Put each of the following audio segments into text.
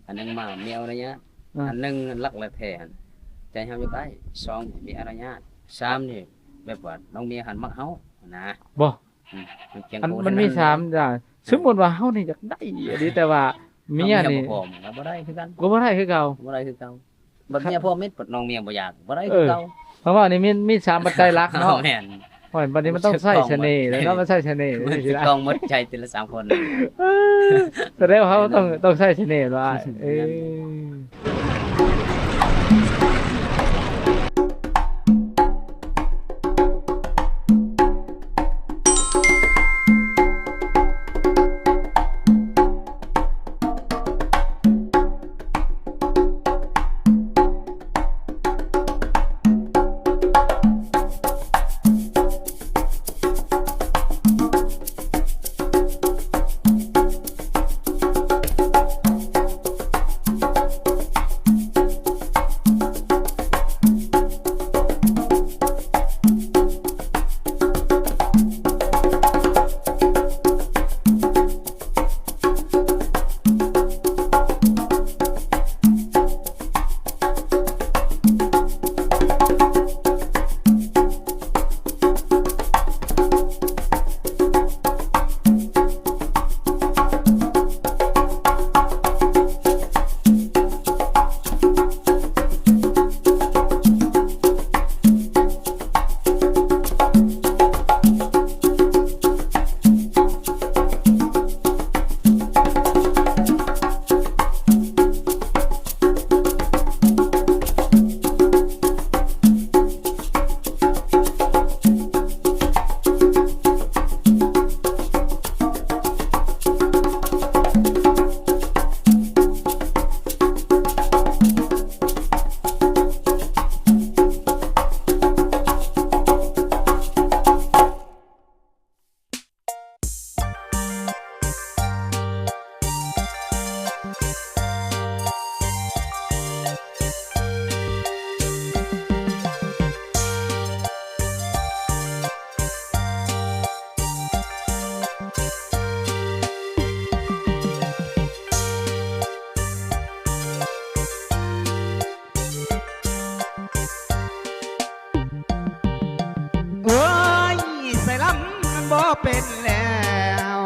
ອັນໜຶ່ງມາເມຍອະນຸຍາດ ອືມ ອັນໜຶ່ງລັກແລະແທ້ຫັ້ນ ໃຈເຮົາຢາກໄດ້ ສອງເມຍອະນຸຍາດ ສາມນີ້ແບບວ່ານ້ອງເມຍຫັ້ນມັກເຮົາຫັ້ນນະ ບໍ່ ອືມ ມັນກຽງ ອັນ ໂກ ມັນມີສາມຢ່າງ ເອີ ສົມມຸດວ່າເຮົານີ້ຢາກໄດ້ອີ່ຫຼີ ແຕ່ວ່າເມຍນີ້ ເຮົາບໍ່ພ້ອມ ກໍບໍ່ໄດ້ຄືກັນ ກໍບໍ່ໄດ້ຄືເກົ່າ ບໍ່ໄດ້ຄືເກົ່າ. ບັດເມຍພ້ອມມິດ ບັດນ້ອງເມຍບໍ່ຢາກ ບໍ່ໄດ້ຄືເກົ່າ ເອີ ເພາະວ່ານີ້ມີ ມີສາມປັດໄຈຫຼັກເນາະ ແມ່ນ ໂອ້ຍ ບັດນີ້ມັນຕ້ອງໃຊ້ສະເໜ່ແລ້ວເນາະ ມັນໃຊ້ສະເໜ່ ມັນຊິຕ້ອງໝົດໃຈແຕ່ລະສາມຄົນ ສະແດງວ່າເຮົາຕ້ອງ ຕ້ອງໃຊ້ສະເໜ່ຫຼາຍ ເອີ. ໂອ້ຍ ໃສ່ລຳມັນບໍ່ເປັນແລ້ວ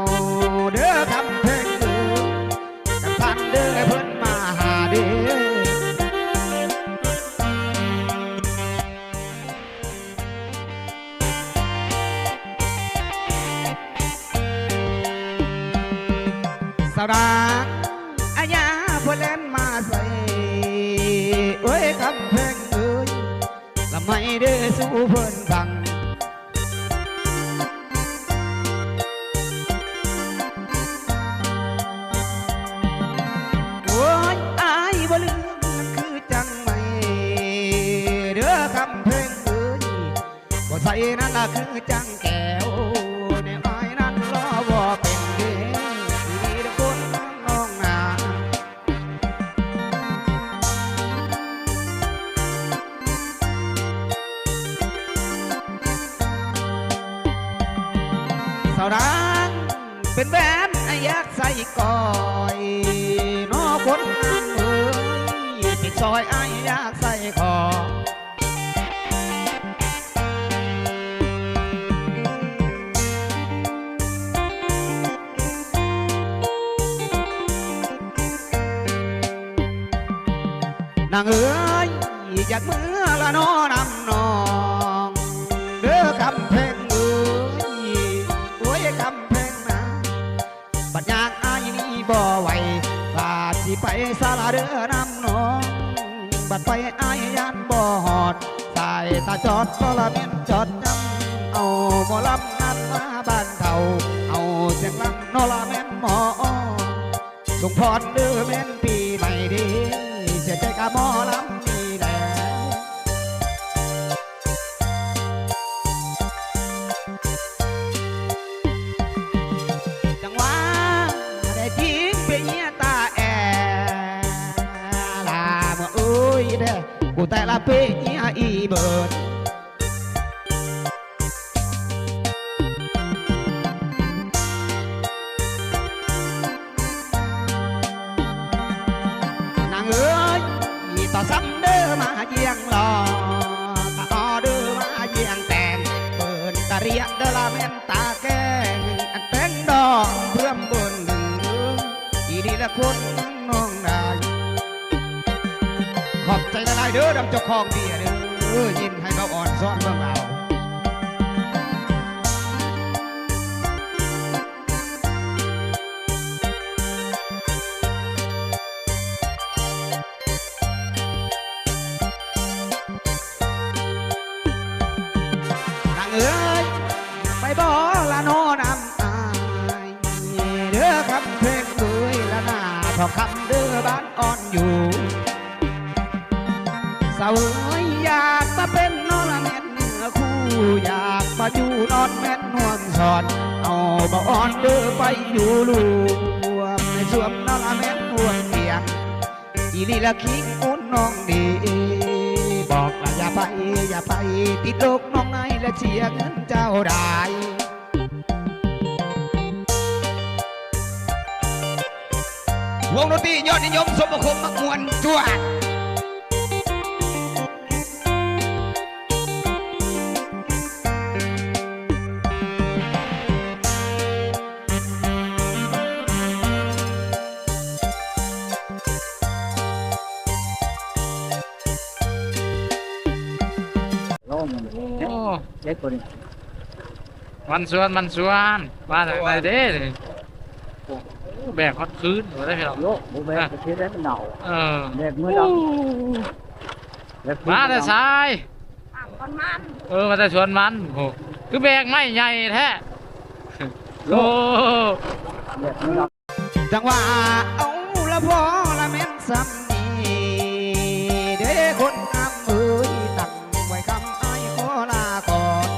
ເດີຄຳເພັງເອີຍ ຄັນຊັ້ນເດີເພິ່ນມາຫາເດີ. ສາວນາງອາຍາເພິ່ນແລ່ນມາໃສ່ ໂອ້ຍ ຄຳເພັງເອີຍ ລຳໄຫ້ເດີສູ່ເພິ່ນຟັງ. ໂອ້ຍ ອາຍບໍ່ລືມ ຄືຈັ່ງໃໝ່ເດີຄຳເພັງເອີຍ ບໍ່ໃສ່ນັ້ນລະຄືຈັ່ງແກ້ວ ແນວອ້າຍນັ້ນລໍບໍ່ເປັນເດ ທີ່ໄດ້ຄົນນ້ອງນາ. ສາວນາງເປັນແຫວນ ອ້າຍຢາກໃສ່ກ້ອຍ ນໍຄົນງາມເອີຍ ເປັນສ້ອຍ ອ້າຍຢາກໃສ່ຄໍ. ນາງເອີຍ ຢາກເມືອລະນໍນຳນ້ອງ ເດີຄຳເພັງເອີຍ ໂອ້ຍ ຄຳເພັງນາ. ບັດຍາມອ້າຍນີ້ບໍ່ໄຫວ ບາດຊິໄປສາລາເດີນຳນ້ອງ ບັດໄປອ້າຍຢ້ານບໍ່ຮອດ ສາຍຕາຈອດກໍລະແມ່ນຈອດຈຳ ເອົາໝໍລຳງານມາບ້ານເຖົ້າ ເອົາສຽງລຳນໍລະແມ່ນໝໍ ສົ່ງພອນເດີແມ່ນປີໃໝ່ເດ ເສຍໃຈກະໝໍລຳນີ້ແຫຼະ. ຈັງຫວະແທ້ຈິງເປຍຕາແອ ລາມະເອີຍເດ ກູແຕ່ລະເປຍອີເບີດ. ເອີຍ ມີຕໍ່ຊ້ຳເດີມາຢ້ຽງຫຼໍ່ ຕາອໍເດີມາຢ້ຽງແຕ່ງ ເອີ້ນຕາເລຍເດີລະແມ່ນຕາແກງ ອັນແປ້ງດອງເພື່ອມບົນ ອີ່ດີລະຄົນນ້ອງນາຍ. ຂອບໃຈຫຼາຍໆເດີ ນຳເຈົ້າຂອງເບຍເດີ ຍິນໃຫ້ເບົາອ່ອນສອນເມືອງລາວ. ນາງເອີຍ ໄປບໍ່ລະນໍນ້ຳອາຍ ເດີຄຳເພັງເອີຍ ລະນາທອງຄຳເດີບ້ານອ່ອນຢູ່. ສາວເອີຍ ຢາກມາເປັນນໍລະແມ່ນເນື້ອຄູ່ ຢາກມາຢູ່ນອນແມ່ນຮ່ວມສອນ ເອົາເບົາອ່ອນເດີໄປຢູ່ລວມ ໃນສວມນໍລະແມ່ນຮ່ວມສຽງ ອີ່ຫຼີລະຄິງອຸ່ນນ້ອງດີ ບອກລະຢ່າໄປ ຢ່າໄປ ຕິດໂລກນ້ອງໄອລະເສຍເງິນເຈົ້າໄດ້. ວົງດົນຕີຍອດນິຍົມ ສົມມະຄົມມັກມ່ວນຈວດ. ໂອ້ ມັນຊວນ ມັນຊວນ ມາຈາກໃດເດ້ນີ້? ໂອ້ ແບກຮອດຄືນບໍ່ໄດ້ພີ່ນ້ອງ. ໂລກ ບໍ່ແບກ ປະເທດໃດມັນເນົ່າ. ເອີ ແບກເມືອດຳ. ມາແຕ່ຊາຍ? ເອີ ມາແຕ່ສວນມັນ. ໂອ້ ຄືແບກໄມ້ໃຫຍ່ແທ້. ໂອ້ ແບກເມືອດຳ. ຈັ່ງວ່າເອົາລະພໍລະແມ່ນສ່ຳນີ້ ເດ້ຄົນງາມເອີຍ ຕັ້ງໄວ້ຄຳອ້າຍຂໍລາກ່ອນ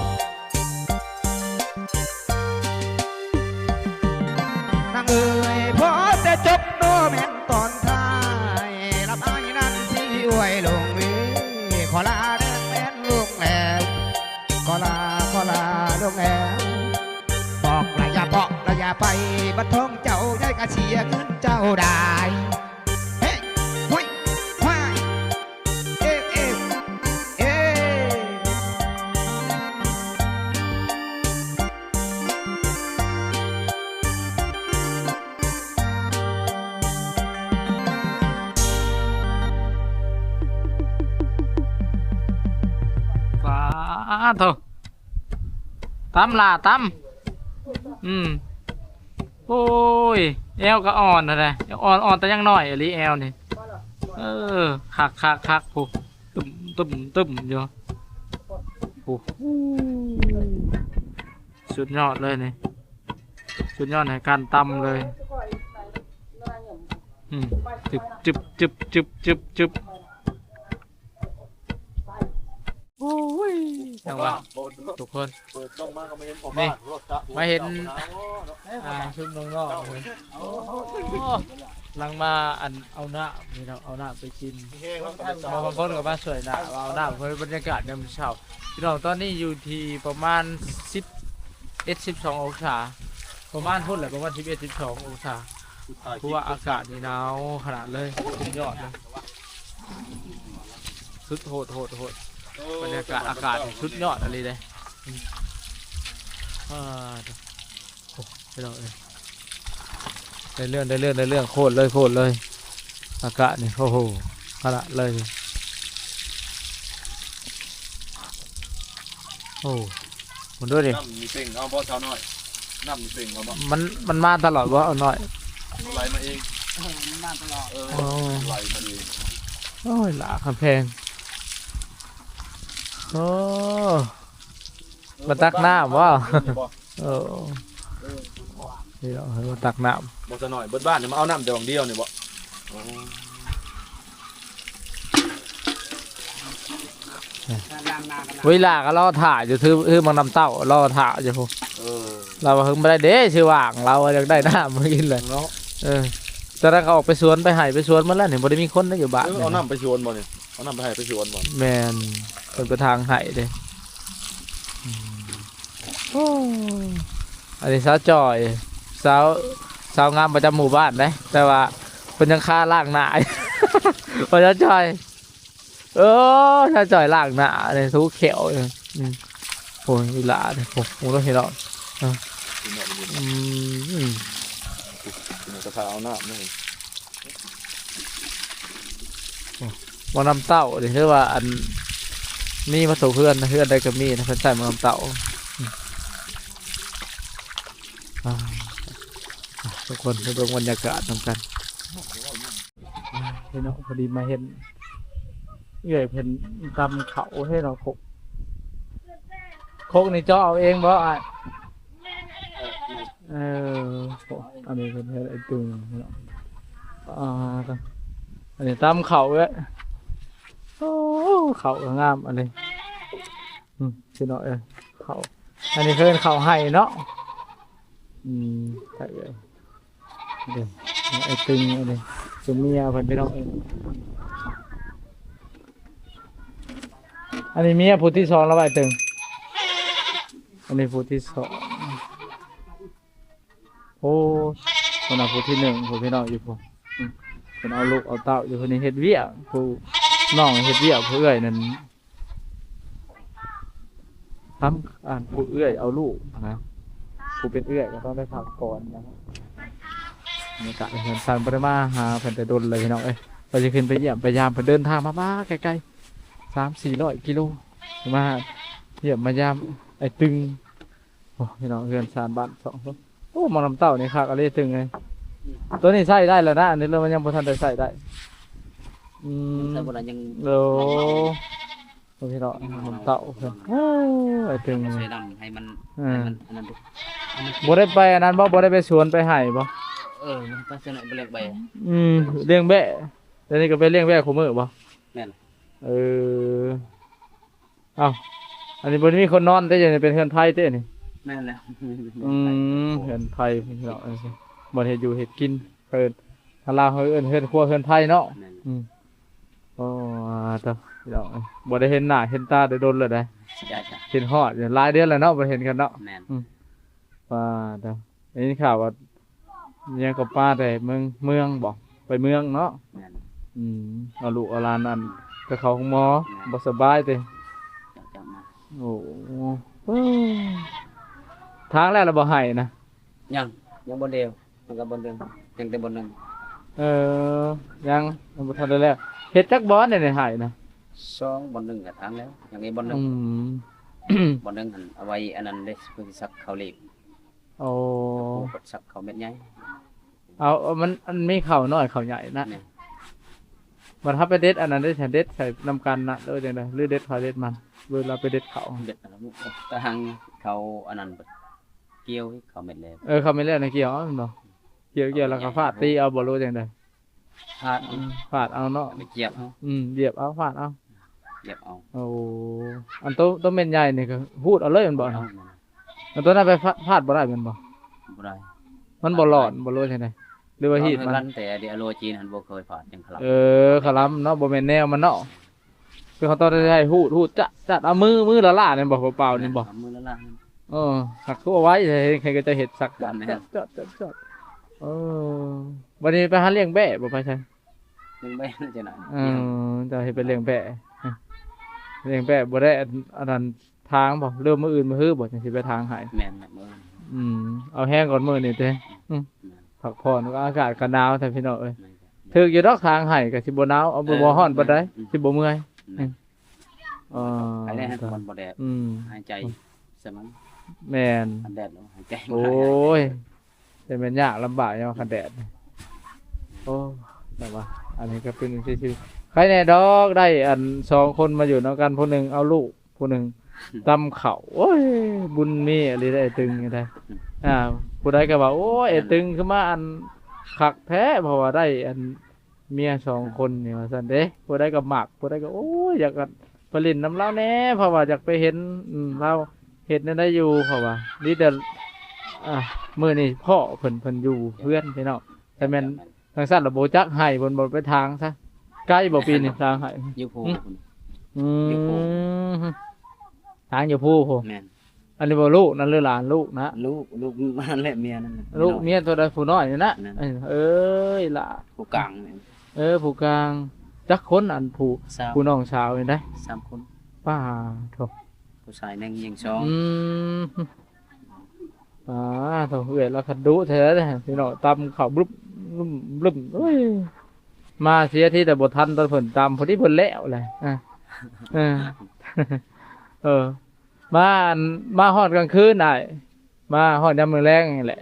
ນາງເອີຍ ພໍແຕ່ຈົບໂນແມ່ນຕອນທ້າຍ ລຳອ້າຍນັ້ນຊິອວຍລົງເວ ຂໍລາເດີແມ່ນລົງແລ້ວ ຂໍລາ ຂໍລາລົງແລ້ວ. ບອກລະຢ່າ ບອກລະຢ່າໄປ ບັດທ້ອງເຈົ້າໃຫຍ່ກະເສຍເງິນເຈົ້າໄດ້. ເຮ ຫວຍ ຫວາຍ ເອ ເອ ເອ. ປາໂທ້ ຕຳຫຼ້າຕຳ. ອືມ ໂອ້ຍ ແອວກໍອ່ອນຫັ້ນແຫຼະ ອ່ອນ ອ່ອນແຕ່ຍັງນ້ອຍອີ່ຫຼີແອວນີ້. ເອີ ຄັກໆໆ ພຸ້ນ ຕຶ້ມໆໆ ຢູ່ ໂອ້ໂຫ ສຸດຍອດເລີຍນີ້ ສຸດຍອດໃນການຕຳເລີຍ. ອືມ ຈຶບ ຈຶບ ຈຶບ ຈຶບ ຈຶບ. ໂອ້ຍ ຈັ່ງວ່າທຸກຄົນ ນີ້ ມາເຫັນ ອ່າ ຊຸມນ້ອງໆ ເພິ່ນ ໂອ້ ກຳລັງມາ ອັນ ເອົານ້ຳນີ້ເນາະ ເອົານ້ຳໄປກິນ. ບາງຄົນກໍມາຊ່ວຍນ້າ ເອົານ້ຳ ເພື່ອບັນຍາກາດຍາມເຊົ້າ. ພີ່ນ້ອງ ຕອນນີ້ຢູ່ທີ່ປະມານສິບເອັດ ສິບສອງອົງສາ ປະມານພຸ້ນແຫຼະ ປະມານສິບເອັດ ສິບສອງອົງສາ. ເພາະວ່າອາກາດນີ້ໜາວຂະໜາດເລີຍ ສຸດຍອດເລີຍ ສຸດໂຫດ ໂຫດ ໂຫດ. ບັນຍາກາດອາກາດນີ້ສຸດຍອດອີ່ຫຼີເດ້. ອືມ ອ່າ ໂອ້ ພີ່ນ້ອງເອີຍ ໄດ້ເລື່ອງ ໄດ້ເລື່ອງ ໄດ້ເລື່ອງ ໂຄດເລີຍ ໂຄດເລີຍ ອາກາດນີ້ ໂອ້ໂຫ ຂະໜາດເລີຍ. ໂອ້ ເບິ່ງດູນີ້ ນ້ຳນີ້ເປັງເອົາບໍ່ ສາວນ້ອຍ? ນ້ຳນີ້ເປັງເອົາບໍ່? ມັນ ມັນມາຕະຫຼອດບໍ່ ສາວນ້ອຍ? ໄຫຼມາເອງ ເອີ ມັນມາຕະຫຼອດ ເອີ ອໍ ໄຫຼມາເອງ. ໂອ້ຍ ຫຼ້າກຳແພງ ໂອ້ ມາຕັກນ້ຳບໍ່? ເອີ ນີ້ເນາະ ມາຕັກນ້ຳ. ບໍ່ ສາວນ້ອຍ ເບິດບ້ານນີ້ມາເອົານ້ຳແຕ່ຫວ່າງດຽວນີ້ບໍ່? ເວລາກໍລໍຖ້າຢູ່ ຖື ຖືໝາກນ້ຳເຕົ້າລໍຖ້າຢູ່ພຸ້ນ. ເອີ ລາວວ່າເຮີ້ງບໍ່ໄດ້ເດ້ ຊື່ຫວ່າງ ລາວວ່າຢາກໄດ້ນ້ຳມາກິນແຫຼະເນາະ. ເອີ ຕອນນັ້ນກໍອອກໄປສວນ ໄປໄຮ່ໄປສວນໝົດແລ້ວນີ້ ບໍ່ໄດ້ມີຄົນໄດ້ຢູ່ບ້ານ. ເອີ ເອົານ້ຳໄປສວນບໍ່ນີ້? ເອົານ້ຳໄປໄຮ່ໄປສວນບໍ່? ແມ່ນ ເພິ່ນໄປທາງໄຮ່ເດ້. ອືມ ໂອ້ ອັນນີ້ສາວຈ້ອຍ ສາວ ສາວງາມປະຈຳໝູ່ບ້ານເດ້ ແຕ່ວ່າເພິ່ນຍັງຄາລ້າງໜ້າ. ບໍ່ຈະຈ່ອຍ ເອີ ຈະຈ່ອຍລ້າງໜ້າເດ້ ຖູແຂ້ວເດ້ ອືມ ໂອ້ຍ ອີຫຼ້າເດ້ ໂອ້ໂຫ ເຫັນແລ້ວ ເອີ ອືມ ກະພາເອົານ້ຳເລີຍ ໝາກນ້ຳເຕົ້ານີ້ ຄືວ່າອັນ ມີມາທຸກເຮືອນ ເຮືອນໃດກະມີນະ ເພິ່ນໃຊ້ໝາກນ້ຳເຕົ້າ ອືມ ອ່າ ທຸກຄົນໄປເບິ່ງບັນຍາກາດນຳກັນ ອ່າ ພີ່ນ້ອງ ພໍດີມາເຫັນເອື້ອຍເພິ່ນຕຳເຂົ້າເດ້ເນາະ ຄົກ ຄົກນີ້ເຈາະເອົາເອງບໍ່ອ້າຍ? ເອີ ໂອ້ ອັນນີ້ເພິ່ນເຮັດໄອຕິມເນາະ ອ່າ ອັນນີ້ຕຳເຂົ້າເອີຍ ໂອ້ ເຂົ້າກະງາມອັນນີ້ ອືມ ພີ່ນ້ອງເອີຍ ເຂົ້າ ອັນນີ້ເອີ້ນເຂົ້າໄຮ່ເນາະ ອືມ ໃຊ່ເອີຍ ເດ້ ໄອຕຶງອັນນີ້ ຊຸມເມຍເພິ່ນພີ່ນ້ອງເອີຍ ອັນນີ້ເມຍຜູ້ທີສອງແລ້ວ ໄອຕຶງ ອັນນີ້ຜູ້ທີສອງ ໂອ້ ຄົນນັ້ນຜູ້ທີໜຶ່ງ ຜູ້ພີ່ນ້ອງຢູ່ພຸ້ນ ອືມ ເພິ່ນເອົາລູກເອົາເຕົ້າຢູ່ພຸ້ນ ນີ້ເຮັດວຽກ ຜູ້ນ້ອງເຮັດວຽກ ຜູ້ເອື້ອຍນັ້ນ ທຳ ອັນ ຜູ້ເອື້ອຍເອົາລູກນະ ຜູ້ເປັນເອື້ອຍກະຕ້ອງໄດ້ພັກຜ່ອນນະ ບັນຍາກາດເຮືອນຊານ ບໍ່ໄດ້ມາຫາເພິ່ນແຕ່ດົນແລ້ວພີ່ນ້ອງເອີຍ ວ່າຊິຂຶ້ນໄປຢ້ຽມໄປຢາມ ເພິ່ນເດີນທາງມາ ມາໄກໆ ສາມສີ່ຮ້ອຍກິໂລ ມາຢ້ຽມມາຢາມໄອຕຶງ ໂອ້ ພີ່ນ້ອງ ເຮືອນຊານບ້ານຊ່ອງ ໂອ້ ໝາກນ້ຳເຕົ້ານີ້ຄັກອີ່ຫຼີຕຶງເອີຍ ໂຕນີ້ໃຊ້ໄດ້ແລ້ວນະ ອັນນີ້ເລີ່ມ ມັນຍັງບໍ່ທັນໄດ້ໃຊ້ໄດ້ ອືມ ໃຊ້ບໍ່ໄດ້ ຍັງ ໂອ້ ພີ່ນ້ອງ ໝາກນ້ຳເຕົ້າເພິ່ນ ໂອ້ ໄອຕຶງ ໃສ່ນ້ຳໃຫ້ມັນ ເອີ ໃຫ້ມັນອັນນັ້ນ ບໍ່ໄດ້ໄປອັນນັ້ນບໍ່ ບໍ່ໄດ້ໄປສວນໄປໄຮ່ບໍ່? ເອີ ໄປສວນໄປລ້ຽງແບ້ ອືມ ລ້ຽງແບ້ ດຽວນີ້ກະໄປລ້ຽງແບ້ຄູ່ມື້ບໍ່? ແມ່ນ ເອີ ອ້າວ ອັນນີ້ບໍ່ໄດ້ມີຄົນນອນເດ້ ເປັນເຮືອນໄຜ່ເດ້ນີ້ ແມ່ນແລ້ວ ອືມ ເຮືອນໄຜ່ພີ່ນ້ອງ ບ່ອນເຮັດຢູ່ເຮັດກິນ ເພິ່ນ ທາງລາວເຮົາເອີ້ນເຮືອນຄົວເຮືອນໄຜ່ເນາະ ແມ່ນ ອືມ ໂອ້ ຕາ ພີ່ນ້ອງ ບໍ່ໄດ້ເຫັນໜ້າເຫັນຕາໄດ້ດົນແລ້ວໃດ ຄິດຮອດ ຫຼາຍເດືອນແລ້ວເນາະ ບໍ່ເຫັນກັນເນາະ ແມ່ນ ອືມ ວ່າ ໄດ້ຍິນຂ່າວວ່າ ຍັງກະມາແຕ່ເມືອງ ເມືອງບໍ ໄປເມືອງເນາະ ແມ່ນ ອືມ ເອົາລູກເອົາຫຼານອັນ ໄປເຂົ້າໂຮງໝໍ ແມ່ນ ບໍ່ສະບາຍຕິ ໂອ້ ທາງແລ້ວລະບໍ່ໄຮ່ນະ ຍັງ ຍັງບໍ່ແລ້ວ ມັນກະບ່ອນໜຶ່ງ ຍັງແຕ່ບ່ອນໜຶ່ງ ເອີ ຍັງ ຍັງບໍ່ທັນໄດ້ແລ້ວ ເຮັດຈັກບ່ອນແດ່ໃຫ້ນະ ສອງ ບ່ອນໜຶ່ງກະທາງແລ້ວ ຍັງອີກບ່ອນໜຶ່ງ ອືມ ບ່ອນໜຶ່ງຫັ້ນເອົາໄວ້ອັນນັ້ນເດ້ ເພື່ອຊິສັກເຂົ້າຫຼີກ ໂອ້ ສັກເຂົ້າເມັດໃຫຍ່ ເອົາ ມັນ ມັນມີເຂົ້ານ້ອຍເຂົ້າໃຫຍ່ນະ ແມ່ນ ບັດເຮົາໄປເດັດອັນນັ້ນເດ້ ເດັດໃສ່ນຳກັນນະ ຫຼືຈັ່ງໃດ ຫຼືເດັດໃຜເດັດມັນ ເວລາໄປເດັດເຂົ້າ ເດັດອັນນັ້ນ ຕາຫາງເຂົ້າອັນນັ້ນ ກ່ຽວເຂົ້າເມັດແລ້ວ ເອີ ເຂົ້າເມັດແລ້ວນະ ກ່ຽວເອົາແມ່ນບໍ່ ກ່ຽວ ກ່ຽວແລ້ວກະຟາດຕີເອົາບໍ່ ຫຼືວ່າຈັ່ງໃດ ຟາດ ອືມ ຟາດເອົາເນາະ ໄປຈຽບເອົາ ອືມ ຈຽບເອົາ ຟາດເອົາ ຈຽບເອົາ ໂອ້ ອັນໂຕ ໂຕເມັດໃຫຍ່ນີ້ກະຫູດເອົາເລີຍແມ່ນບໍ່ ຫູດເອົາ ອັນໂຕນັ້ນໄປຟາດ ຟາດບໍ່ໄດ້ແມ່ນບໍ່ ບໍ່ໄດ້ ມັນບໍ່ຫຼອນບໍ່ ຫຼືວ່າຈັ່ງໃດ ຫຼືວ່າຮີດມັນ ແຕ່ເດໂລຈີນຫັ້ນບໍ່ເຄີຍຟາດ ຍັງຄະລຳ ເອີ ຄະລຳເນາະ ບໍ່ແມ່ນແນວມັນເນາະ ຄືເຮົາຕ້ອງໄດ້ຫູດ ຫູດຈະ ຈະ ເອົາມື ມືລ້າໆນີ້ບໍ່ ເປົ່າໆນີ້ບໍ່ ເອົາມືລ້າໆ ເອີ ສັກຄືເອົາໄວ້ ໃຫ້ ໃຫ້ເຂົາເຈົ້າເຮັດສັກ ຈອດ ຈອດ ຈອດ ເອີ ບັດນີ້ໄປຫາລ້ຽງແບ້ບໍ່ ໄປໃສ ລ້ຽງແບ້ຈັ່ງໃດ ເອີ ເຈົ້າເຮັດໄປລ້ຽງແບ້ ລ້ຽງແບ້ບໍ່ໄດ້ ອັນນັ້ນ ຖາງບໍ່ ຫຼືມື້ອື່ນມື້ຮືບໍ່ ຈັ່ງຊິໄປຖາງໃຫ້ ແມ່ນ ມື້ອື່ນ ອືມ ເອົາແຮງກ່ອນມື້ນີ້ຕິ ອືມ ແມ່ນ ພັກຜ່ອນ ອາກາດກະໜາວແທ້ພີ່ນ້ອງເອີຍ ແມ່ນ ຖືກຢູ່ດອກ ຖາງໃຫ້ກະຊິບໍ່ໜາວ ເອົາ ເອີ ບໍ່ຮ້ອນປານໃດ ແມ່ນ ອືມ ຊິບໍ່ເມື່ອຍ ແມ່ນ ອືມ ເອີ ໄປໄດ້ ມັນບໍ່ແດດ ອືມ ຫາຍໃຈສະໝັນ ແມ່ນ ຄັນແດດແລ້ວຫາຍໃຈ ໂອ້ຍ ແຕ່ແມ່ນຍາກລຳບາກຫຍັງວ່າຄັນແດດ ໂອ້ ແຕ່ວ່າ ອັນນີ້ກະເປັນຈັ່ງຊີ້ ໃຄແດ່ດອກ ໄດ້ອັນ ສອງຄົນມາຢູ່ນຳກັນ ຜູ້ໜຶ່ງເອົາລູກ ຜູ້ໜຶ່ງຕຳເຂົ້າ ໂອ້ຍ ບຸນມີອີ່ຫຼີເດ້ ໄອຕຶງນີ້ໄດ໋ ອ່າ ຜູ້ໃດກະວ່າ ໂອ້ຍ ໄອຕຶງຄືມາອັນ ຄັກແທ້ ເພາະວ່າໄດ້ອັນ ເມຍສອງຄົນນີ້ວ່າຊັ້ນເດ້ ຜູ້ໃດກະມັກ ຜູ້ໃດກະ ໂອ້ຍ ຢາກໄປຫຼິ້ນນຳລາວແດ່ ເພາະວ່າຢາກໄປເຫັນ ອືມ ລາວເຮັດແນວໃດຢູ່ ເພາະວ່າ ມີແຕ່ ອ່າ ມື້ນີ້ພໍ້ເພິ່ນ ເພິ່ນຢູ່ເຮືອນພີ່ນ້ອງ ແຕ່ແມ່ນ ຈັ່ງຊັ້ນລະບໍ່ຈັກໄຮ່ເພິ່ນບໍ່ໄປຖາງຊະ ໄກບໍ່ປີນີ້ ຖາງໄຮ່ ຢູ່ພູ ຫື ພຸ້ນ ອືມ ຢູ່ພູ ຖາງຢູ່ພູພຸ້ນ ແມ່ນ ອັນນີ້ບໍ່ ລູກນັ້ນຫຼືຫຼານ ລູກນະ ລູກ ລູກນັ້ນແຫຼະ ເມຍນັ້ນ ລູກເມຍໂຕໃດ ຜູ້ນ້ອຍນີ້ນະ ເອີຍ ຫຼ້າ ຜູ້ກາງນີ້ ເອີ ຜູ້ກາງ ຈັກຄົນ ອັນຜູ້ ສາມ ຜູ້ນ້ອງສາວນີ້ໄດ໋? ສາມຄົນ. ປ້າໂທ້ ຜູ້ຊາຍໜຶ່ງ ຍິງສອງ. ອືມ ປ້າໂທ້ ເອື້ອຍລາວຄັນດຸແທ້ເດ້ ພີ່ນ້ອງ ຕຳເຂົ້າບລຶບບຶບບຶບ ໂອ້ຍ ມາເສຍທີແຕ່ບໍ່ທັນຕອນເພິ່ນຕຳ ພໍດີເພິ່ນແລ້ວແຫຼະ. ເອີ ເອີ ເອີ ມາ ອັນ ມາຮອດກາງຄືນອ້າຍ ມາຮອດຍາມມື້ແລງນີ້ແຫຼະ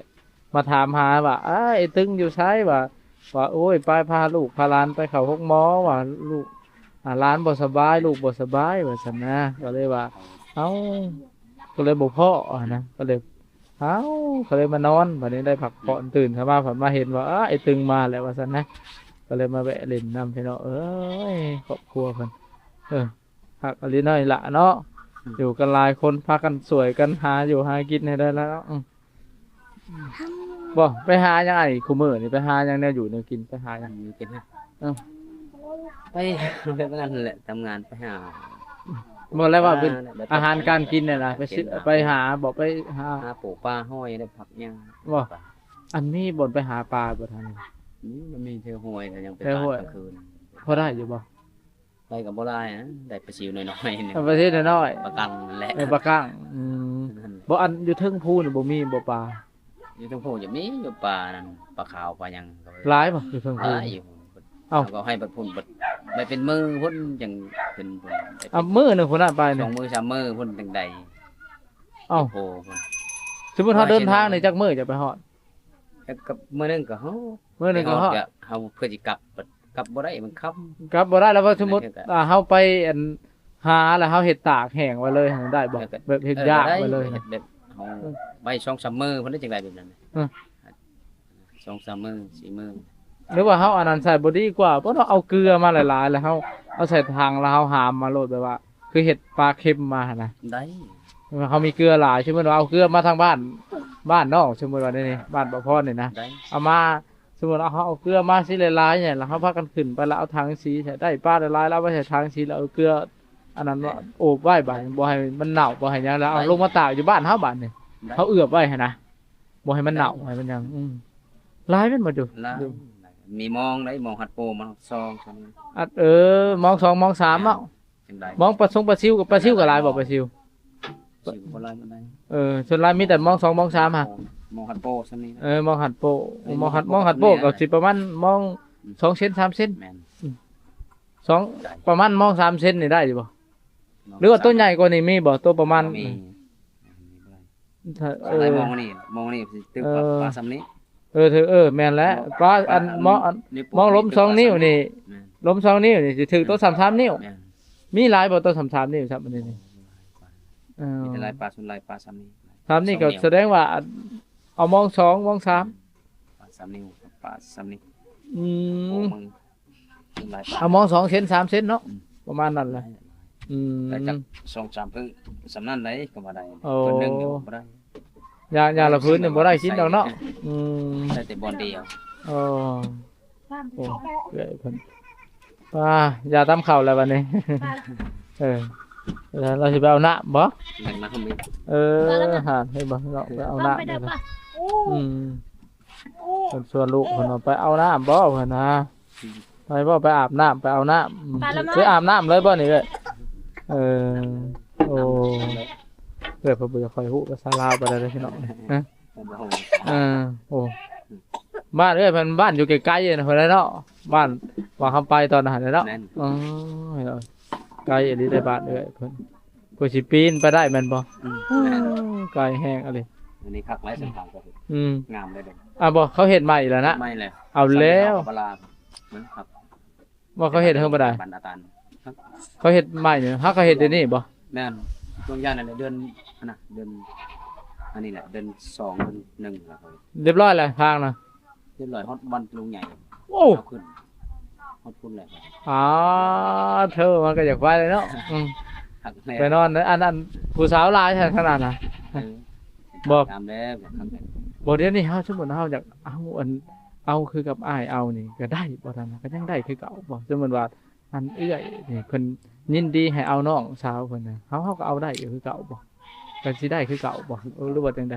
ມາຖາມຫາວ່າ ອ້າ ໄອ້ຕຶງຢູ່ໃສ ວ່າ ວ່າ ໂອ້ຍ ໄປພາລູກພາຫຼານໄປເຂົ້າໂຮງໝໍ ວ່າລູກ ອາ ຫຼານບໍ່ສະບາຍ ລູກບໍ່ສະບາຍ ວ່າຊັ້ນນະ. ກໍເລີຍວ່າ ເອົ້າ ກໍເລີຍບໍ່ພໍ້ຫັ້ນນະ ກໍເລີຍ ເອົ້າ ກໍເລີຍມານອນ. ບັດນີ້ໄດ້ພັກຜ່ອນ ຕື່ນເຊົ້າມາ ພັດມາເຫັນວ່າ ອ້າ ໄອ້ຕຶງມາແລ້ວ ວ່າຊັ້ນນະ. ກໍເລີຍມາແວະຫຼິ້ນນຳ ພີ່ນ້ອງເອີຍ ຄອບຄົວເພິ່ນ ເອີ ຄັກອີ່ຫຼີເນາະນີ້ລະເນາະ ອືມ ຢູ່ກັນຫຼາຍຄົນ ພາກັນຊ່ວຍກັນຫາຢູ່ຫາກິນໃຫ້ໄດ້ລະເນາະ. ອືມ ບໍ່ ໄປຫາຫຍັງອ້າຍ ຄູ່ມື້ນີ້ ໄປຫາຫຍັງແນວຢູ່ແນວກິນ ໄປຫາຫຍັງ? ເອີ ໄປ ໄປນັ້ນແຫຼະ ທຳງານ ໄປຫາ ບໍ່ ແລ້ວວ່າເປັນ ອາຫານການກິນນີ້ນະ ໄປ ໄປຫາ ບໍ່ ໄປຫາ ຫາປູປາຫອຍ ໄດ້ຜັກຫຍ້າ ບໍ່ ອັນມີບ່ອນໄປຫາປາບໍ່ທາງນີ້? ມີ ມັນມີແຖວຫ້ວຍ ກໍຍັງໄປ ແຖວຫ້ວຍ ກາງຄືນ ພໍໄດ້ຢູ່ບໍ່? ໄດ້ກໍບໍ່ຫຼາຍນະ ໄດ້ປາຊິວນ້ອຍໆ ນີ້ ເອົາປາຊິວນ້ອຍໆ ປາກັງນັ້ນແຫຼະ ເອີ ປາກັງ. ອືມ ນັ້ນ ບໍ່ ອັນຢູ່ເທິງພູນີ້ບໍ່ມີບໍ່ປາ? ຢູ່ເທິງພູຈະມີຢູ່ປານັ້ນ ປາຂາວປາຫຍັງ ຫຼາຍບໍ່ຢູ່ເທິງພູ? ຫຼາຍຢູ່ ເອົ້າ ເຮົາກໍໃຫ້ບັດພຸ້ນ ບັດໄປເປັນມື້ພຸ້ນຈັ່ງຂຶ້ນພຸ້ນ. ເອົາ ມື້ໜຶ່ງພຸ້ນນະ ໄປສອງມື້ສາມມື້ພຸ້ນຈັ່ງໄດ້. ເອົ້າ ໂອ້ ສົມມຸດເຮົາເດີນທາງນີ້ຈັກມື້ຈະໄປຮອດ? ຈັກມື້ໜຶ່ງກໍຮອດ ມື້ໜຶ່ງກໍຮອດ ເຮົາເພື່ອຊິກັບ ກັບບໍ່ໄດ້ ມັນຄ່ຳ ກັບບໍ່ໄດ້. ແລ້ວວ່າສົມມຸດ ອ່າ ເຮົາໄປ ອັນ ຫາ ແລ້ວເຮົາເຮັດຕາກແຫ້ງໄວ້ເລີຍ ໄດ້ບໍ່? ແບບເຮັດຢາກໄວ້ເລີຍ ເຮັດແບບເຮົາໄວ້ສອງສາມມື້ພຸ້ນ ຈັ່ງໄດ້ແບບນັ້ນ. ເອີ ສອງສາມມື້ ສີ່ມື້ ຫຼືວ່າເຮົາອັນນັ້ນໃສ່ບໍ່ດີກວ່າບໍ່ເນາະ? ເອົາເກືອມາຫຼາຍໆ ແລ້ວເຮົາເອົາໃສ່ຖັງ ແລ້ວເຮົາຫາມມາໂລດ ແບບວ່າ ຄືເຮັດປາເຄັມມາຫັ້ນນະ ໄດ້. ເຮົາມີເກືອຫຼາຍ ສົມມຸດວ່າເອົາເກືອມາທາງບ້ານ ບ້ານນ້ອງ ສົມມຸດວ່ານີ້ ບ້ານປະພອນນີ້ນະ ໄດ້ ເອົາມາ ສົມມຸດວ່າເຮົາເອົາເກືອມາຊິຫຼາຍໆນີ້ ແລ້ວເຮົາພາກັນຂຶ້ນໄປ ແລ້ວເອົາຖັງສີໃສ່ ໄດ້ປາຫຼາຍໆ ແລ້ວເອົາໄວ້ໃສ່ຖັງສີ ແລ້ວເອົາເກືອອັນນັ້ນ ແມ່ນ ໂອບໄວ້ ບາດນີ້ບໍ່ໃຫ້ມັນເນົ່າ ບໍ່ໃຫ້ຫຍັງ ແລ້ວເອົາ ໄດ້ ລົງມາຕາກຢູ່ບ້ານເຮົາ ບາດນີ້ ໄດ້ ເຮົາເອືອບໄວ້ຫັ້ນນະ ບໍ່ໃຫ້ມັນເນົ່າ ບໍ່ໃຫ້ມັນຫຍັງ. ອືມ ຫຼາຍແມ່ນບໍ່ຢູ່? ຫຼາຍ ມີມອງໄດ້ ມອງຮັດໂປ ມອງຮັດຊອງ ອັດ ເອີ ມອງສອງ ມອງສາມເນາະ. ຈັ່ງໃດ ມອງປາຊົງປາຊິວ ປາຊິວກໍຫຼາຍບໍ່? ປາຊິວ ປາຊິວບໍ່ຫຼາຍປານໃດ. ເອີ ສ່ວນຫຼາຍມີແຕ່ມອງສອງ ມອງສາມຫະ ມອງຮັດໂປຊ່ຳນີ້. ເອີ ມອງຮັດໂປ ເອີ ມອງຮັດ ມອງຮັດໂປກໍຊິປະມານມອງ ອືມ ສອງເຊັນ ສາມເຊັນ. ແມ່ນ ອືມ ສອງ ປະມານມອງສາມເຊັນນີ້ໄດ້ຢູ່ບໍ່? ຫຼືວ່າໂຕໃຫຍ່ກວ່ານີ້ມີບໍ່? ໂຕປະມານ ບໍ່ມີ ເອີ ມອງນີ້ ມອງນີ້ຊິຖືກປາ ເອີ ປາຊ່ຳນີ້. ເອີ ຖືກ ເອີ ແມ່ນແຫຼະ ປາ ອັນ ມອງ ອັນ ມອງລົມສອງນິ້ວນີ້ ແມ່ນ ລົມສອງນິ້ວນີ້ຊິຖືກໂຕຊ່ຳສາມນິ້ວ. ແມ່ນ ມີຫຼາຍບໍ່ໂຕຊ່ຳສາມນິ້ວ ຊ່ຳອັນນີ້ນີ້? ເອີ ມີແຕ່ຫຼາຍປາ ສ່ວນຫຼາຍປາຊ່ຳນີ້ ຊ່ຳນີ້ກໍສະແດງວ່າ ເອົາມອງສອງ ມອງສາມ ປາຊ່ຳນິ້ວ ປາຊ່ຳນີ້. ອືມ ໂອ້ ເອົາມອງສອງເຊັນ ສາມເຊັນເນາະ ອືມ ປະມານນັ້ນແຫຼະ. ອືມ ໄດ້ຈັກສອງສາມພື້ນ ສ່ຳນັ້ນໄດ໋ກໍວ່າໄດ້. ໂອ້ ພື້ນໜຶ່ງກໍບໍ່ໄດ້ ຢ່າງ ຢ່າງລະພື້ນນີ້ບໍ່ໄດ້ກິນດອກເນາະ. ອືມ ໄດ້ແຕ່ບ່ອນດຽວ. ໂອ້ ໂອ້ ເອື້ອຍເພິ່ນ ປ້າ ຢ່າຕຳເຂົ້າແລ້ວບັດນີ້. ເອີ ແລ້ວເຮົາຊິໄປເອົານ້ຳບໍ່? ເອີ ຫາ ເຫັນບໍ່ເນາະ ໄປເອົານ້ຳ. ອືມ ເພິ່ນຊວນລູກເພິ່ນວ່າໄປເອົານ້ຳບໍ່ ເພິ່ນຫາ ໄປບໍ່ ໄປອາບນ້ຳ ໄປເອົານ້ຳ. ໄປອາບນ້ຳເລີຍບໍ່ນີ້ເອື້ອຍ? ເອີ ໂອ້ ເອື້ອຍເພິ່ນບໍ່ຄ່ອຍຮູ້ພາສາລາວປານໃດເດີພີ່ນ້ອງ. ຮະ ເອີ ໂອ້ ບ້ານເອື້ອຍເພິ່ນ ບ້ານຢູ່ໄກໆ ພຸ້ນແຫຼະເນາະ ບ້ານວ່າເຮົາໄປຕອນນັ້ນຫັ້ນແຫຼະເນາະ. ແມ່ນ ອໍ ໄກອີ່ຫຼີເດ້ບ້ານເອື້ອຍເພິ່ນ. ເພື່ອຊິປີນໄປໄດ້ແມ່ນບໍ່? ອືມ ແມ່ນ ໄກແຮງອີ່ຫຼີ. ອັນນີ້ຄັກຫຼາຍເສັ້ນທາງກໍ ອືມ ງາມເລີຍເດ້. ອ່າ ບໍ່ ເຂົາເຮັດໃໝ່ແລ້ວນະ? ເຮັດໃໝ່ແລ້ວ. ເອົາແລ້ວ ສຳເນົາກັບປະລາ ມັນຄັກ. ບໍ່ ເຂົາເຮັດເຖິງປານໃດ? ບ້ານອາຕານ. ເຂົາເຮັດໃໝ່ນີ້ ເຮົາກໍເຮັດຢູ່ນີ້ບໍ່? ແມ່ນ ຊ່ວງຢ່າງນັ້ນແຫຼະ ເດືອນ ອັນນະ ເດືອນ ອັນນີ້ແຫຼະ ເດືອນສອງ ເດືອນໜຶ່ງແລ້ວ. ຮຽບຮ້ອຍແລ້ວທາງນະ? ຮຽບຮ້ອຍ ຮອດວັນລຸງໃຫຍ່. ໂອ້ ເອົາຂຶ້ນ ຮອດພຸ້ນແຫຼະ. ອາ ເທີ ມັນກໍຢາກໄປເລີຍເນາະ. ອືມ ຄັກແນ່ ໄປນອນເດີ. ອັນ ອັນ ຜູ້ສາວຫຼາຍແທ້ທາງນັ້ນນະ. ເອີ ບໍ່ ງາມແລ້ວ ຄັກແນ່. ບໍ່ ດຽວນີ້ເຮົາ ສົມມຸດເຮົາຢາກເອົາ ອັນ ເອົາຄືກັບອ້າຍເອົານີ້ກໍໄດ້ບໍ່? ທ່ານນະ ກໍຍັງໄດ້ຄືເກົ່າບໍ່? ສົມມຸດວ່າ ອັນເອື້ອຍນີ້ເພິ່ນຍິນດີໃຫ້ເອົານ້ອງສາວເພິ່ນນະ ເຮົາ ເຮົາກໍເອົາໄດ້ຢູ່ຄືເກົ່າບໍ່? ກໍຊິໄດ້ຄືເກົ່າບໍ່ ຫຼືວ່າຈັ່ງໃດ?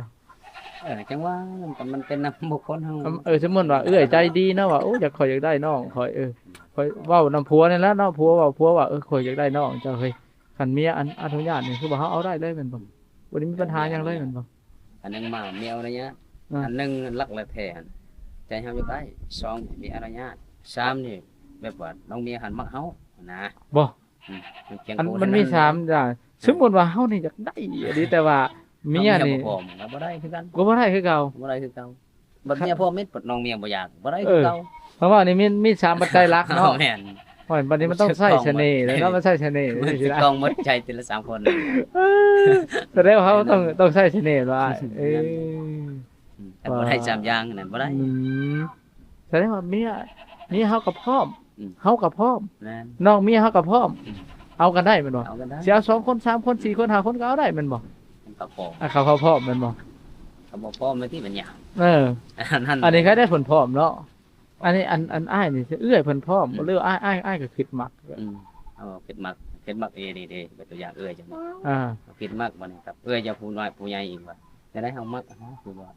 ເອີ ຈັ່ງວ່າມັນ ມັນເປັນນຳບຸກຄົນເຮົາ. ເອີ ສົມມຸດວ່າເອື້ອຍໃຈດີເນາະ ວ່າ ໂອ້ ຢາກ ຂ້ອຍຢາກໄດ້ນ້ອງຂ້ອຍ ເອີ ຂ້ອຍເວົ້ານຳຜົວນີ້ແຫຼະເນາະ ຜົວເວົ້າ ຜົວວ່າ ເອີ ຂ້ອຍຢາກໄດ້ນ້ອງເຈົ້າເຮີ້ຍ ຄັນເມຍອັນອະນຸຍາດນີ້ ຄືວ່າເຮົາເອົາໄດ້ເລີຍແມ່ນບໍ່? ບໍ່ໄດ້ມີບັນຫາຫຍັງເລີຍແມ່ນບໍ່? ອັນໜຶ່ງມາເມຍອະນຸຍາດ ອືມ ອັນໜຶ່ງຫຼັກແລະແທ້ຫັ້ນ ໃຈເຮົາຢາກໄດ້ ສອງເມຍອະນຸຍາດ ສາມນີ້ແບບວ່ານ້ອງເມຍຫັ້ນມັກເຮົານະ ບໍ່? ອືມ ມັນ ມັນມີສາມຢ່າງ ສົມມຸດວ່າເຮົານີ້ຢາກໄດ້ອີ່ຫຼີ ແຕ່ວ່າເມຍນີ້ບໍ່ໄດ້ຄືກັນ ກໍບໍ່ໄດ້ຄືເກົ່າ ບໍ່ໄດ້ຄືເກົ່າ. ບັດເມຍພ້ອມມິດ ບັດນ້ອງເມຍບໍ່ຢາກ ບໍ່ໄດ້ຄືເກົ່າ. ເອີ ເພາະວ່ານີ້ມີ ມີສາມປັດໄຈຫຼັກເນາະ. ແມ່ນ ໂອ້ຍ ບັດນີ້ມັນຕ້ອງໃຊ້ສະເໜ່ແລ້ວເນາະ ມັນໃຊ້ສະເໜ່ ມັນຊິຕ້ອງໝົດໃຈທີລະສາມຄົນ. ເອີ ສະແດງວ່າເຮົາຕ້ອງ ຕ້ອງໃຊ້ສະເໜ່ແລ້ວອ້າຍ. ເອີ ອືມ ຄັນບໍ່ໄດ້ສາມຢ່າງນັ້ນບໍ່ໄດ້. ອືມ ສະແດງວ່າເມຍ ເມຍເຮົາກໍພ້ອມ ອືມ ເຮົາກໍພ້ອມ ແມ່ນ ນ້ອງເມຍເຮົາກໍພ້ອມ ອືມ ເອົາກັນໄດ້ແມ່ນບໍ່? ເອົາກັນໄດ້ ຊິເອົາສອງຄົນ ສາມຄົນ ສີ່ຄົນ ຫ້າຄົນ ກໍເອົາໄດ້ແມ່ນບໍ່? ມັນກໍພ້ອມ ອ່າ ເຂົາ ເຂົາພ້ອມແມ່ນບໍ່? ຄັນບໍ່ພ້ອມແມ່ນຕິມັນຍາກ. ເອີ ອັນນັ້ນ ອັນນີ້ໃຜໄດ້ເພິ່ນພ້ອມເນາະ. ອັນນີ້ ອັນ ອັນອ້າຍນີ້ ເອື້ອຍເພິ່ນພ້ອມ ອືມ ຫຼືອ້າຍ ອ້າຍ ອ້າຍກໍຄິດມັກ? ອືມ ເອົາ ຄິດມັກ ຄິດມັກອີ່ຫຼີເດ້ ເປັນຕົວຢ່າງເອື້ອຍຈັ່ງ ອ່າ ຄິດມັກບັດນີ້ ກັບເອື້ອຍເຈົ້າຜູ້ນ້ອຍຜູ້ໃຫຍ່ອີກວ່າ ຈະໄດ້ເຮົາມັກ ຄືວ່າ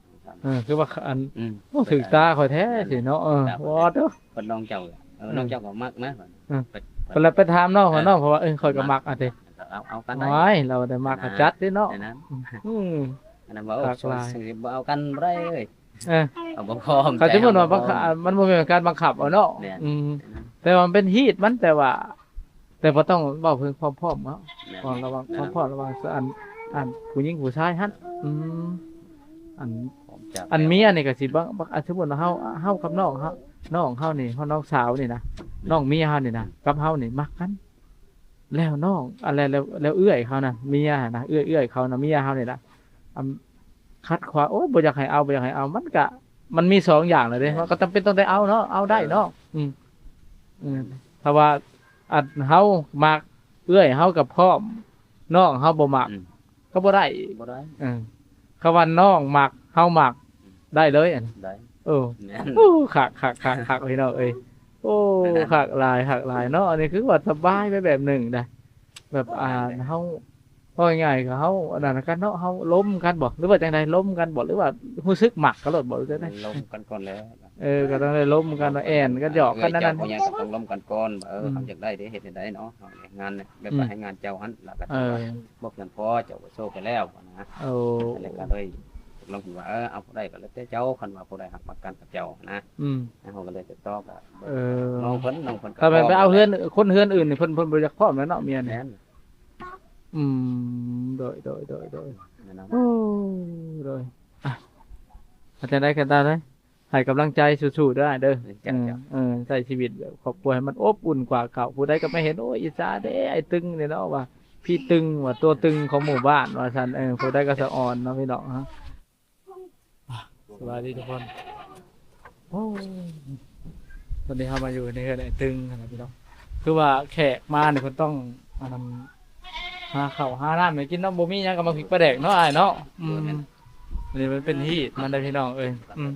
ເອີ ຄືວ່າອັນ ອືມ ໂອ້ ຖືກຕາຂ້ອຍແທ້ຊິເນາະ. ເອີ ວ່າເດີ ເພິ່ນນ້ອງເຈົ້າ ເອີ ນ້ອງເຈົ້າກໍມັກນະ. ເອີ ເພິ່ນລະໄປຖາມນ້ອງ ນ້ອງເຂົາວ່າ ເອີ ຂ້ອຍກໍມັກ ອາຕິ ເອົາ ເອົາກັນໄດ້ ໂອ້ຍ ລາວໄດ້ມັກກໍຈັດຕິເນາະ. ອັນນັ້ນ ອືມ ອັນນັ້ນວ່າ ໂອ້ ຄັກຫຼາຍ ບໍ່ເອົາກັນບໍ່ໄດ້ເອີຍ. ເອີ ເຂົາບໍ່ພ້ອມ ເຂົາ ສົມມຸດວ່າບັງຄັບ ມັນບໍ່ແມ່ນການບັງຄັບເອົາເນາະ. ອືມ ແຕ່ວ່າມັນເປັນຮີດມັນ ແຕ່ວ່າ ແຕ່ບໍ່ຕ້ອງເວົ້າເຖິງຄວາມພ້ອມເນາະ ຄວາມພ້ອມລະຫວ່າງ ຄວາມພ້ອມລະຫວ່າງ ອັນ ອັນຜູ້ຍິງຜູ້ຊາຍຫັ້ນ. ອືມ ອັນ ອັນເມຍນີ້ກໍຊິບາງ ອັນ ສົມມຸດວ່າເຮົາ ເຮົາກັບນ້ອງເຮົາ ນ້ອງເຮົານີ້ ເຮົາ ນ້ອງສາວນີ້ນະ ນ້ອງເມຍເຮົານີ້ນະ ກັບເຮົານີ້ມັກກັນ ແລ້ວນ້ອງ ອັນ ແລ້ວ ແລ້ວເອື້ອຍເຂົານະ ເມຍນະ ເອື້ອຍ ເອື້ອຍເຂົານະ ເມຍເຮົານີ້ນະ ອັນ ຂັດຂວາງ ໂອ້ຍ ບໍ່ຢາກໃຫ້ເອົາ ບໍ່ຢາກໃຫ້ເອົາ ມັນກະ ມັນມີສອງຢ່າງແຫຼະເດ້ ມັນກໍຈຳເປັນຕ້ອງໄດ້ເອົາເນາະ ເອົາໄດ້ເນາະ. ອືມ ເອີ ຖ້າວ່າ ອັນ ເຮົາມັກ ເອື້ອຍເຮົາກໍພ້ອມ ນ້ອງເຮົາບໍ່ມັກ ອືມ ກໍບໍ່ໄດ້ ບໍ່ໄດ້. ເອີ ຄຳວ່ານ້ອງມັກ ເຮົາມັກ ອືມ ໄດ້ເລີຍ ອັນ ໄດ້ ເອີ ໂອ້ ຄັກໆໆໆ ພີ່ນ້ອງເອີຍ. ໂອ້ ຄັກຫຼາຍ ຄັກຫຼາຍເນາະ. ອັນນີ້ຄືວ່າສະບາຍໄປແບບໜຶ່ງນະ ແບບ ອ່າ ເຮົາ ເວົ້າງ່າຍໆ ກໍເຮົາອັນນັ້ນກັນເນາະ ເຮົາລົມກັນບໍ ຫຼືວ່າຈັ່ງໃດ ລົມກັນບໍ ຫຼືວ່າຮູ້ສຶກມັກກັນໂລດບໍ ຫຼືຈັ່ງໃດ? ລົມກັນກ່ອນແຫຼະ. ເອີ ກໍຕ້ອງໄດ້ລົມກັນ ແອນກັນ ຢອກກັນ ນັ້ນ ເຈົ້າຜູ້ໃຫຍ່ກໍຕ້ອງລົມກັນກ່ອນວ່າ ເອີ ອືມ ເຮົາຢາກໄດ້ເດ້ ເຮັດແນວໃດເນາະ ເຮົາເຮັດງານແບບ ອືມ ວ່າໃຫ້ງານເຈົ້າຫັ້ນ ແລ້ວກໍ ເອີ ບອກຫຍັງພໍ ເຈົ້າກໍໂຊໄປແລ້ວນະ. ໂອ້ ແລ້ວກໍເລີຍລົມກັນວ່າ ເອີ ເອົາຜູ້ໃດກໍແລ້ວແຕ່ເຈົ້າ ຄັນວ່າຜູ້ໃດຮັກປະກັນກັບເຈົ້ານະ. ອືມ ເຮົາກໍເລີຍຕິດຕໍ່ກັນ ເອີ ນ້ອງເພິ່ນ ນ້ອງເພິ່ນກໍ ຖ້າແມ່ນໄປເອົາເຮືອນ ຄົນເຮືອນອື່ນນີ້ ເພິ່ນ ເພິ່ນບໍ່ຢາກພ້ອມແລ້ວເນາະ ເມຍນີ້. ອືມ ໂດຍ ໂດຍ ໂດຍ ໂດຍ ແມ່ນ ໂອ້ ໂດຍ ອ່ະ ເຮັດຈັ່ງໃດກໍຕາມເດີ ໃຫ້ກຳລັງໃຈສູ້ໆເດີອ້າຍເດີ. ເອີ ເອີ ໃຊ້ຊີວິດແບບຄອບຄົວໃຫ້ມັນອົບອຸ່ນກວ່າເກົ່າ. ຜູ້ໃດກໍມາເຫັນ ໂອ້ຍ ອິດສາເດ້ອ້າຍຕຶງນີ້ເນາະ ວ່າພີ່ຕຶງ ວ່າຕົວຕຶງຂອງໝູ່ບ້ານວ່າຊັ້ນ. ເອີ ຜູ້ໃດກໍສະອອນເນາະ ພີ່ນ້ອງເນາະ. ສະບາຍດີທຸກຄົນ. ໂອ້ ຕອນນີ້ເຮົາມາຢູ່ໃນເຮືອນອ້າຍຕຶງຫັ້ນນະພີ່ນ້ອງ. ຄືວ່າແຂກມານີ້ເພິ່ນຕ້ອງ ອັນນັ້ນ ຫາເຂົ້າຫານ້ຳໃຫ້ກິນເນາະ. ບໍ່ມີຫຍັງກໍໝາກພິກປາແດກເນາະອ້າຍເນາະ. ອືມ ແມ່ນ ອັນນີ້ມັນເປັນຮີດມັນເດ້ພີ່ນ້ອງເອີຍ. ອືມ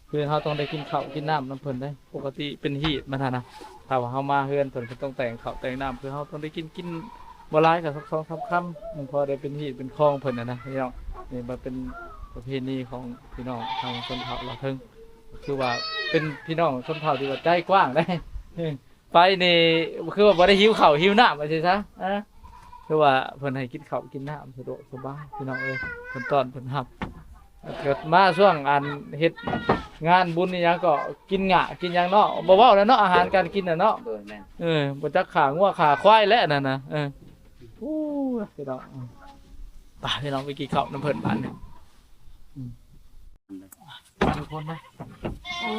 ຄືເຮົາຕ້ອງໄດ້ກິນເຂົ້າກິນນ້ຳນຳເພິ່ນເດ້. ປົກກະຕິເປັນຮີດມັນຫັ້ນນະ ຖ້າວ່າເຮົາມາເຮືອນເພິ່ນ ເພິ່ນຕ້ອງແຕ່ງເຂົ້າແຕ່ງນ້ຳ ຄືເຮົາຕ້ອງໄດ້ກິນ ກິນບໍ່ຫຼາຍກໍສອງສາມຄຳ ພໍໄດ້ເປັນຮີດເປັນຄອງເພິ່ນຫັ້ນນະພີ່ນ້ອງ. ນີ້ມັນເປັນປະເພນີຂອງພີ່ນ້ອງທາງຊົນເຜົ່າລາວເທິງ ຄືວ່າເປັນພີ່ນ້ອງຊົນເຜົ່າທີ່ວ່າໃຈກວ້າງເດ້. ໄປນີ້ຄືວ່າບໍ່ໄດ້ຫິວເຂົ້າຫິວນ້ຳວ່າຊີ້ຊະ. ເອີ ຄືວ່າເພິ່ນໃຫ້ກິນເຂົ້າກິນນ້ຳສະດວກສະບາຍພີ່ນ້ອງເອີຍ. ເພິ່ນຕ້ອນເພິ່ນຮັບ ເກີດມາຊ່ວງອັນເຮັດງານບຸນອີ່ຫຍັງກໍກິນຫຍ້າກິນຫຍັງເນາະ. ບໍ່ເວົ້າແລ້ວເນາະ ອາຫານການກິນນະເນາະ. ໂດຍ ແມ່ນ ເອີ ບໍ່ຈັກຂ້າງົວຂ້າຄວາຍແຫຼະນັ້ນນະ. ເອີ ໂອ້ຍ ພີ່ນ້ອງ ໄປພີ່ນ້ອງໄປກິນເຂົ້ານຳເພິ່ນບາດນີ້. ອືມ ທຸກຄົນເນາະ ໂອ້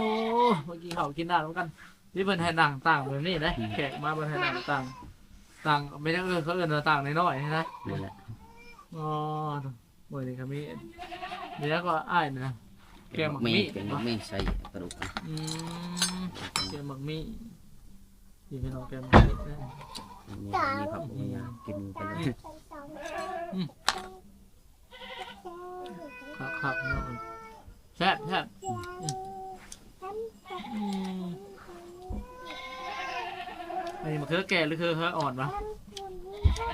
ມາກິນເຂົ້າກິນນ້ຳນຳກັນ. ທີ່ເພິ່ນໃຫ້ນັ່ງຕັ່ງແບບນີ້ເດ້. ອືມ ແຂກມາເພິ່ນໃຫ້ນັ່ງຕັ່ງ ຕັ່ງແມ່ນຫຍັງເອີຍ ເຂົາເອີ້ນວ່າຕັ່ງນ້ອຍໆນີ້ນະ. ນີ້ແຫຼະ ອໍ ມື້ນີ້ກໍມີ ມີຫຍັງກໍອ້າຍນະ ແກງໝາກມີ້ ແກງໝາກມີ້ໃສ່ກະດູກ. ອືມ ແກງໝາກມີ້ ທີ່ເພິ່ນເອົາແກງໝາກມີ້ເດ້. ມີ ມີຜັກ ອືມ ມີຫຍັງກິນໄປເລີຍ. ອືມ ຄັກໆ ເນາະ ແຊບໆ. ອືມ ອືມ ອັນນີ້ມະເຂືອແກ່ຫຼືເຂືອ ເຂືອອ່ອນວະ?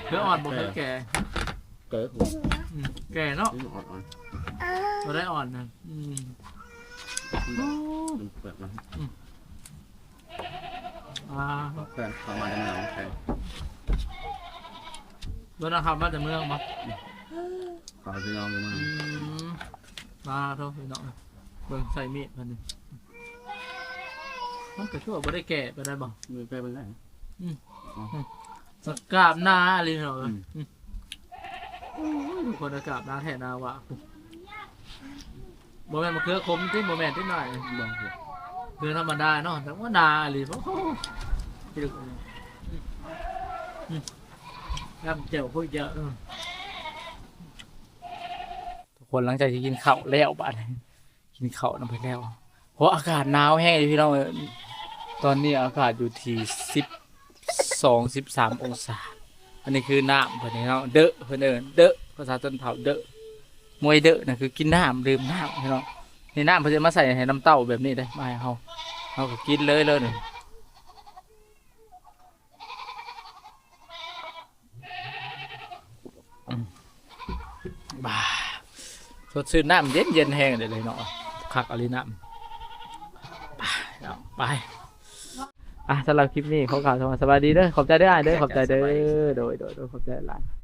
ເຂືອອ່ອນບໍ່ ເຂືອແກ່? ແກ່ ອືມ ແກ່ເນາະ. ອືມ ອ່ອນໆ. ບໍ່ໄດ້ອ່ອນນະ ອືມ ເປີດມາ ອືມ ອ່າ ເພື່ອນເຂົ້າມາໃນເມືອງ ເພິ່ນເອົາເຂົ້າມາແຕ່ເມືອງບໍ່? ເຂົ້າພີ່ນ້ອງຢູ່ເມືອງ ອືມ ມາໂທພີ່ນ້ອງ ເບິ່ງໃສ່ມີດເພິ່ນນີ້ ມັນກໍຄືວ່າບໍ່ໄດ້ແກ່ປານໃດບໍ່? ບໍ່ແກ່ປານໃດ ອືມ ອໍ ອືມ ສະກາບໜາອີ່ຫຼີເນາະ ອືມ ອືມ ໂອ້ຍ ທຸກຄົນ ອາກາດໜາແທ້ໜາວ່າ ບໍ່ແມ່ນມະເຂືອຂົມຕິ ບໍ່ແມ່ນຕິນ້ອຍ ບໍ່ ເຂືອທຳມະດາເນາະ ແຕ່ວ່າໜາອີ່ຫຼີ ໂອ້ໂຫ ອືມ ອືມ ນ້ຳແຈ່ວໂຄດເຢີະ ອືມ ທຸກຄົນ ຫຼັງຈາກທີ່ກິນເຂົ້າແລ້ວ ບາດນີ້ ກິນເຂົ້ານຳເພິ່ນແລ້ວ ເພາະອາກາດໜາວແຮງເດ້ພີ່ນ້ອງເອີຍ ຕອນນີ້ອາກາດຢູ່ທີ່ສິບສອງ ສິບສາມອົງສາ ອັນນີ້ຄືນ້ຳເພິ່ນເນາະ ເດີ ເພິ່ນເອີ້ນເດີ ພາສາຊົນເຜົ່າເດີ ມວຍເດີນະ ຄືກິນນ້ຳ ດື່ມນ້ຳພີ່ນ້ອງ ນີ້ນ້ຳເພິ່ນຈະມາໃສ່ໃຫ້ນ້ຳເຕົ້າແບບນີ້ເດ້ ມາໃຫ້ເຮົາ ເຮົາກໍກິນເລີຍ ເລີຍນີ້ ອືມ ບາ ສົດຊື່ນ ນ້ຳເຢັນໆ ແຮງເດເນາະ ຄັກອີ່ຫຼີນ້ຳ ບາ ເອົາໄປ ອ່ະ ສຳລັບຄລິບນີ້ຂໍກ່າວຄຳວ່າສະບາຍດີເດີ ຂອບໃຈເດີອ້າຍເດີ ຂອບໃຈເດີ ສະບາຍດີ ໂດຍ ໂດຍ ໂດຍ ຂອບໃຈຫຼາຍ.